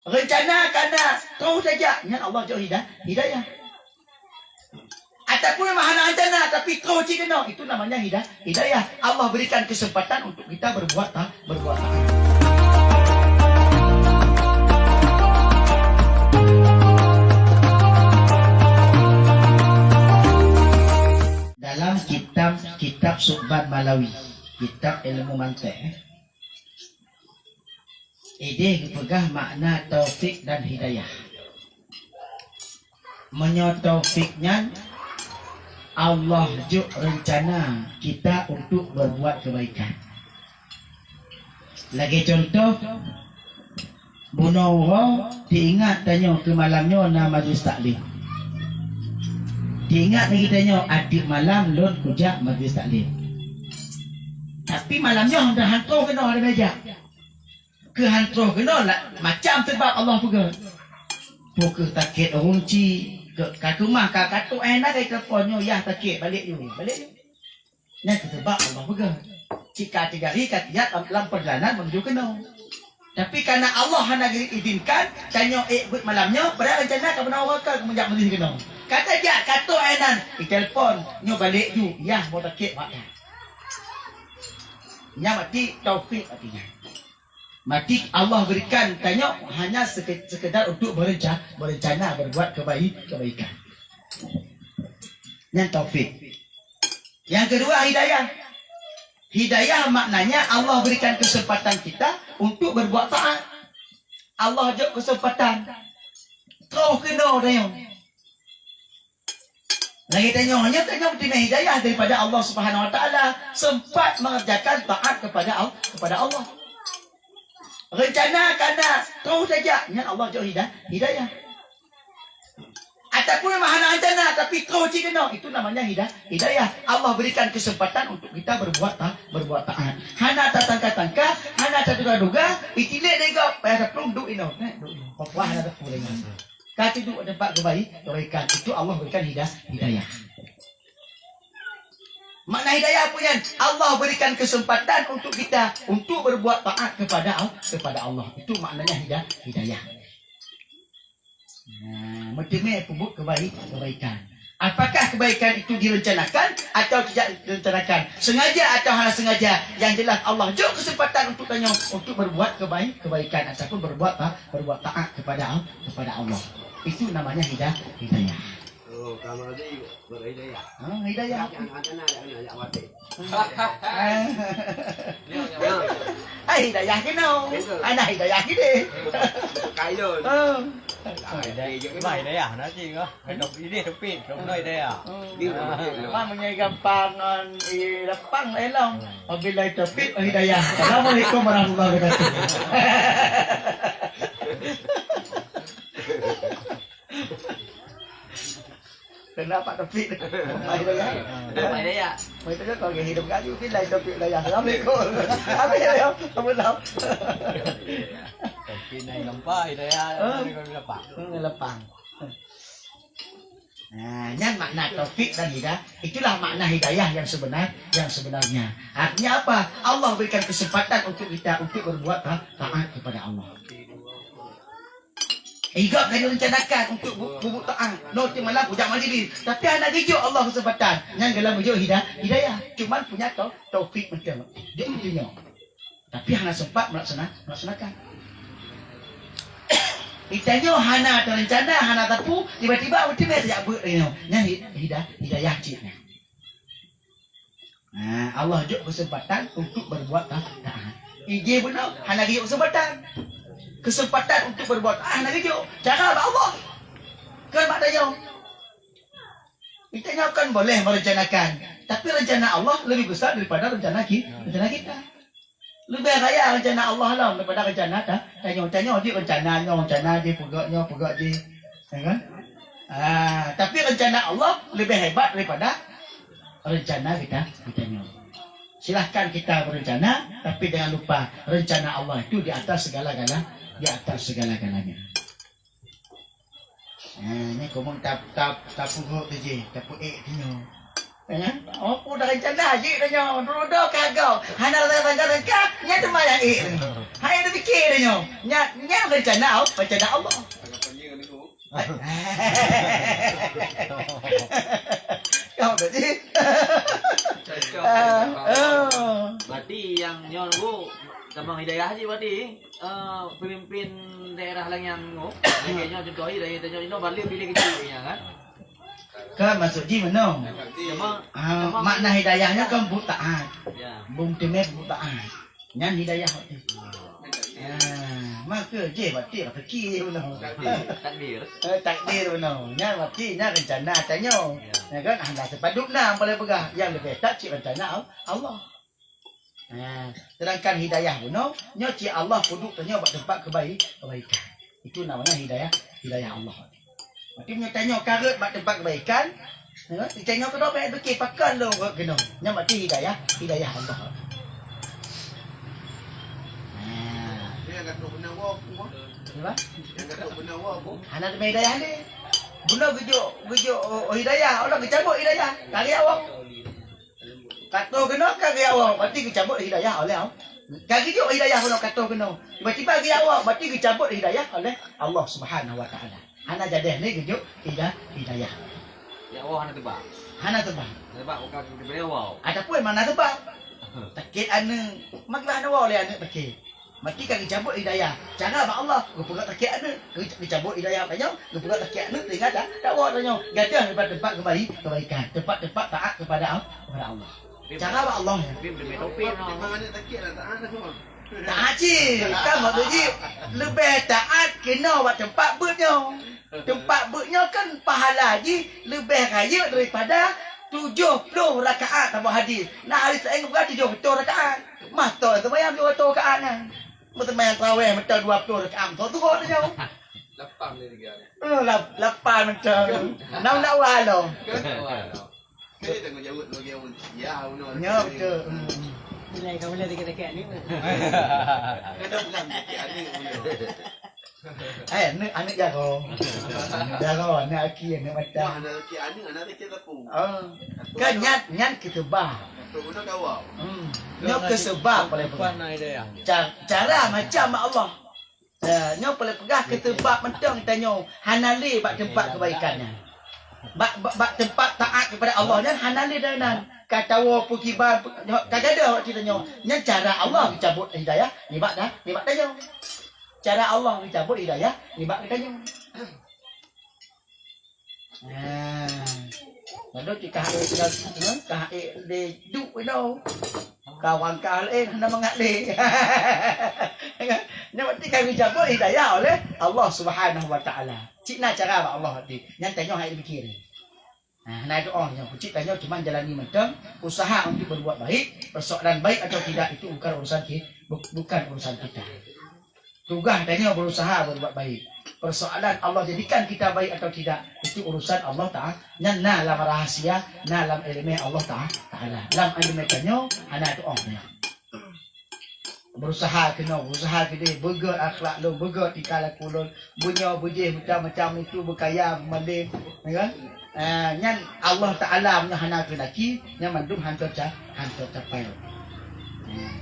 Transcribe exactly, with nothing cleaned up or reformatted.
Rencana ka na, terus saja. Nyan Allah jok hida-, hidayah. Ataupun memang hana rencana, tapi terus cit keunoe. Itu namanya hida-, hidayah. Allah berikan kesempatan untuk kita berbuat ta-, berbuat taat. Dalam kitab, kitab Su'ban Malawi, kitab ilmu mantek, eh, idéh geupeugah makna taufik dan hidayah. Meunyoe taufik nyan, Allah jok reuncana kita untuk berbuat kebaikan. Lagée contoh, bunoe uroe teuingat tanyoe keu malam nyoe na majlis taklim. Teuingat lagée tanyoe, adak malam lôn kujak majlis taklim. Tapi malam nyoe dah hantom keunoe ada meja. Keu han troh keunoe la-, macam seubab Allah peugah. Peu kheueh takét ureuëng chik, keu, ka keumah ka katok, eh, na kai telepon nyoe, yah takét, balek ju, balek ju. Nyan keu seubab Allah peugah. Cit ka tiga hari ka tiat lam, lam perjalanan menuju keunoe. Tapi karena Allah hana geuizinkan, tanyoe ék beuet malam nyoe, padahal rencana ka beuna uroe ka meujak meudeh keunoe. Ka tajak, katok, eh, nan, ditelepon, nyoe balek ju, yah boh takét bak dah. Nyan berarti taufik artinya. Mati Allah berikan tanyoe hanya seke-, sekedar untuk berenca-, berencana berbuat kebaik-, kebaikan. Nyan taufik. Yang kedua, hidayah. Hidayah maknanya Allah berikan kesempatan kita untuk berbuat taat. Allah jok kesempatan. Troh keunoe tanyoe. Lagée tanyoe, nyoe tanyoe meuteumé hidayah daripada Allah Subhanahu Wa Taala, sempat mengerjakan taat kepada Al-, kepada Allah. Rencana ka na, terus saja, nyan Allah jok hida-, hidayah. Ataupun memang hana rencana, tapi terus cit keunoe, itu namanya hida-, hidayah. Allah berikan kesempatan untuk kita berbuat ta-, berbuat taat. Hana tatangka-tangka, hana taduga-duga, itilék lé gob, payah taplueng duek inoe, eh, duek inoe. Wah, hana taplueng lé gob. Ka teuduek teumpat keubai-, kebaikan. Itu Allah berikan hida-, hidayah. Makna hidayah apa nyan? Allah berikan kesempatan untuk kita untuk berbuat taat kepada Al-, kepada Allah. Itu maknanya hida-, hidayah. Nah, meuteumé peubuet kebai-, kebaikan. Apakah kebaikan itu direncanakan atau tidak direncanakan? Sengaja atau hana sengaja? Yang jelas Allah jok kesempatan untuk tanyoe untuk berbuat kebai-, kebaikan ataupun berbuat ta-, berbuat taat kepada Al-, kepada Allah. Itu namanya hida-, hidayah. Oh, kamu tadi berhidayah. Ha, hidayah. Ada anak-anak, ada anak, ada anak. Ah, hidayah keunoe. Betul. Ana hidayah kideh. Kailon. Ah. Ah, hidayah. Lah, hidayah, nak cik, ah. Dok ini tepi, dok no hidayah. Hmm. Di rumah dia. Mak menyai gampang ngon, eh, lapang lah elong. Hmm. Wabillahi taufiq wal hidayah. Assalamualaikum warahmatullahi wabarakatuh. Kena Pak Taufik. Pak Hidayah. Pak Hidayah. Pak Hidayah, kau lagi hidup kayu, bila Taufik Hidayah. Assalamualaikum. Habis ya, kamu tahu. Taufik naik lempa, Hidayah, ah, naik lempa. Hmm, lepang. Nah, nyan makna taufik dan hidayah. Itulah makna hidayah yang sebenar, yang sebenarnya. Artinya apa? Allah berikan kesempatan untuk kita untuk berbuat ta-, taat kepada Allah. Igop ka direncanakan untuk bu-, bubuet taat. Nyoe teuk malam kujak majlis. Tapi hana geujok Allah keuseumpatan. Nyan geulam geujok hida-, hidayah. Cuman punya tau-, taufik mantong. Jok meuteunyoe. Tapi hana sempat melaksana-, melaksanakan. Geutanyoe hana teurencana, hana tapeue, tiba-tiba meuteumé tajak beuet lagée nyoe. Nyan hi-, hida-, hidayah cit nyan. Nah, Allah jok keuseumpatan untuk berbuat ta-, taat. Ije bunoe hana geujok keuseumpatan. Keuseumpatan untuk berbuat taat hana geujok. Cara bak Allah. Kon bak tanyoe. Geutanyoe kan boleh merencanakan, tapi rencana Allah lebih besar daripada rencana ki-, rencana kita. Leubeh raya rencana Allah lom daripada rencana ta-, tanyoe. Tanyoe jih rencana nyoe, rencana jih, peugok nyoe, peugok jih. Ya kan? Ah, tapi rencana Allah lebih hebat daripada rencana kita, kita nyoe. Silahkan kita berencana, tapi jangan lupa rencana Allah itu di atas segala-gala, di atas segala-galanya. Ah, nyoe kamoe tap-, tap-, tapeugok tu jih, tapeuék tu nyoe. Eh? Oh, peue dah rencana jih tanyoe. Dulu dah kagau. Hana rasa-rasa ka, nyan teuma nyang ék tanyoe. Hai tapikir tanyoe. Nyan, nyan rencana, oh, rencana Allah. Kau tadi. Cocok. Ah, oh. Berarti nyang nyoe nunggu tamong hidayah jih berarti, eh, pemimpin daerah laén nyoe. Lagèe nyoe contoh, lagèe tanyoe inoe balik pilih kecil nyan kan. Kan maksud jih meunoe. Cuma, ah, cuma makna hidayah nyan kan buet taat. Ya. Beuteumé buet taat. Nyan hidayah. Ah, maka jih berarti lah fikir meunoe. Takdir. Eh, takdir meunoe. Nyan berarti nyan rencana tanyoe. Ya. Ya kan? Hana sipadub na boleh peugah. Nyang leubeh that cit rencana Al-, Allah. Ha, sedangkan hidayah bunoe, nyoe cit Allah peuduek tanyoe bak teumpat kebai-, kebaikan. Itu namanya hidayah, hidayah Allah. Berarti meunyoe tanyoe ka rhot bak teumpat kebaikan, ha, tanyoe keudroe bèk pikir pakon lôn rhot keunoe. Nyan berarti hidayah, hidayah Allah. Ha. Apa? Hana teuma hidayah lé. Bunoe geujok, geujok, oh, oh, hidayah, Allah geucabut hidayah. Ka geujak woe. Ka troh keunoe ka geujak woe, berarti geucabut hidayah oleh Allah. Ka geujok hidayah bunoe ka troh keunoe. Tiba-tiba geujak woe, berarti geucabut hidayah oleh Allah Subhanahu wa Taala. Hana jadeh lé geujok hida-, hidayah. Ya Allah hana teuba. Hana teuba. Teuba bukan diberi Allah. Ataupun mana teuba? Sakét aneuk, maka hana woe lé aneuk sakét. Berarti ka geucabut hidayah. Cara bak Allah, geupeugah sakét aneuk, geu-, geucabut hidayah tanyoe, geupeugah sakét aneuk, sehingga dak, dak woe tanyoe. Gadoh daripada tempat kebaikan, tempat-tempat taat kepada Al-, kepada Allah. Cara bak Allah nyan. Tapi beutôi topik, no. Memang aneuk sakét dah taat dah semua. Taat cit. Kan maksud jih, leubeh taat keunoe bak teumpat beuet nyoe. Teumpat beuet nyoe kan pahala jih leubeh rayeuk daripada tujoh ploh rakaat saboh hari. Na hadis laén geupeugah tujoh reutôh rakaat. Mantong seumayang tujoh reutôh rakaat nyan. Meuseumayang tarawih mantong dua ploh rakaat, mantong tujoh reutôh. Lapan lé tiga ni. Oh, lap-, lapan mantong. Enam nak wah lo. Kan? Wah lo. Saya tanggung jawab lagi awak. Ya, benar. Ya, betul. Hmm. Nilai kau boleh dekat-dekat ni. Kadang bilang dekat ni, benar. Eh, aneuk, aneuk jaroe. Aneuk jaroe, aneuk aki, aneuk mata. Wah, aneuk aki, aneuk, aneuk kecil sapu. Oh. Kan nyan, nyan keu seubab. Untuk guna kawa. Hmm. Nyoe keu seubab paléng peugah. Ca-, cara macam Allah. Ya, nyoe paléng peugah keu seubab mantong tanyoe hana lé bak teumpat kebaikan nyan. Bak, bak, bak teumpat taat kepada Allah nyan hana lé dan nan. Ka tawoe peukiban, ka gadoh awak tanyoe. Nyan cara Allah geucabut hidayah nibak dah, nibak tanyoe. Cara Allah geucabut hidayah nibak geutanyoe. Nah, lalu tika hak ka, ka hak di duk ino. Kawan ka laén hana mangat lé. Nyoe berarti ka geucabut hidayah oleh Allah Subhanahu wa Taala. Cit na cara bak Allah berarti. Nyan tanyoe hai pikir. Nah, hana doa nyoe. Cit tanyoe cuma jalani mantong usaha untuk berbuat baik. Persoalan baik atau tidak itu bukan urusan ki-, bu-, bukan urusan kita. Tugaih tanyoe berusaha berbuat baik. Persoalan Allah jadikan kita baik atau tidak, itu urusan Allah Taala. Nyan na lam rahasia, na lam ileumèe Allah Ta-, Taala. Lam ileumèe tanyoe hana tuoh nyan. Berusaha keunoe, berusaha keudeh, beugèt akhlak lôn, beugèt tingkah laku lôn, beunyoe beujéh macam-macam itu, beukaya, beumalém, ya kan? Ah, nyan Allah Taala meunyoe hana keunaki, nyan mandum hantom ca-, hantom capai. Ah,